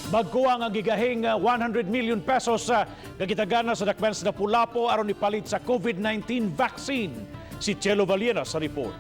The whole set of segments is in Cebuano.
Magkuwang ang gigahing 100 million pesos nga gitagana sa dakbayan sa Lapu-Lapu aron ipalit sa COVID-19 vaccine. Si Chelo Valiena sa report.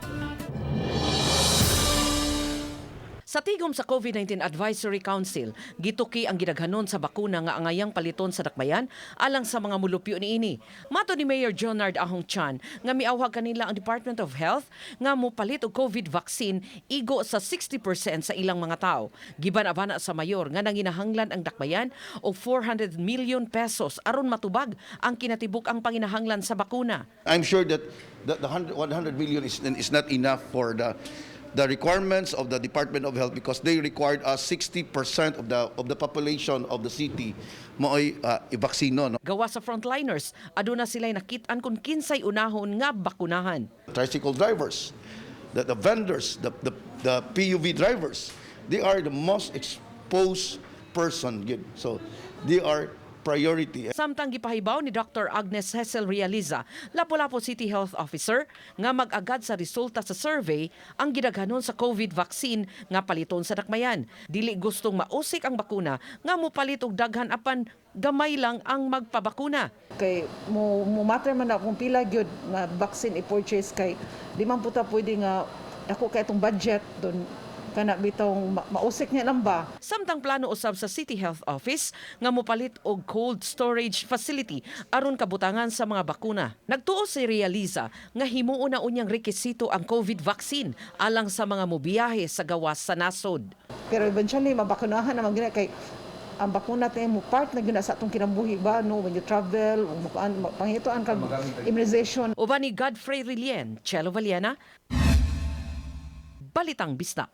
Sa tigom sa COVID-19 Advisory Council, gituki ang gidaghanon sa bakuna nga angayang paliton sa dakbayan alang sa mga mulupyo niini. Matod ni Mayor Jonard Ahong Chan nga miawhag kanila ang Department of Health nga mopalit og COVID vaccine igo sa 60% sa ilang mga tao. Giban-abana sa mayor nga nanginahanglan ang dakbayan og 400 million pesos aron matubag ang kinatibuk ang panginahanglan sa bakuna. I'm sure that the 100 100 million is not enough for the requirements of the Department of Health because they required us 60% of the population of the city mao'y ibaksino, no? Gawa sa frontliners, aduna sila'y nakit-an kung kinsay unahon nga bakunahan. Tricycle drivers, the vendors, the PUV drivers, they are the most exposed person gyud. So they are priority. Samtang gipahibaw ni Dr. Agnes Hessel Realiza, Lapu-Lapu City Health Officer, nga mag-agad sa resulta sa survey ang gidaghanon sa COVID vaccine nga paliton sa dakbayan. Dili gustong mausik ang bakuna nga mopalit og daghan apan gamay lang ang magpabakuna. Kay mo matter man na kung pila gyud nga vaccine i-purchase kay di man puta pwede nga dako kay itong budget don kana bitong mausik niya lang ba. Samtang plano usab sa City Health Office nga mopalit og cold storage facility aron kabutangan sa mga bakuna. Nagtuo si Realiza nga himuon na unyang rekisito ang COVID vaccine alang sa mga mobiyahe sa gawas sa nasod. Pero eventually mabakunahan naman gyud kay ang bakuna tayo mo part na gyud na sa atong kinabuhi ba, no, when you travel mo pangituan kag immunization. Uban ni Godfrey Rilien, Chelo Valiena, Balitang Bisdak.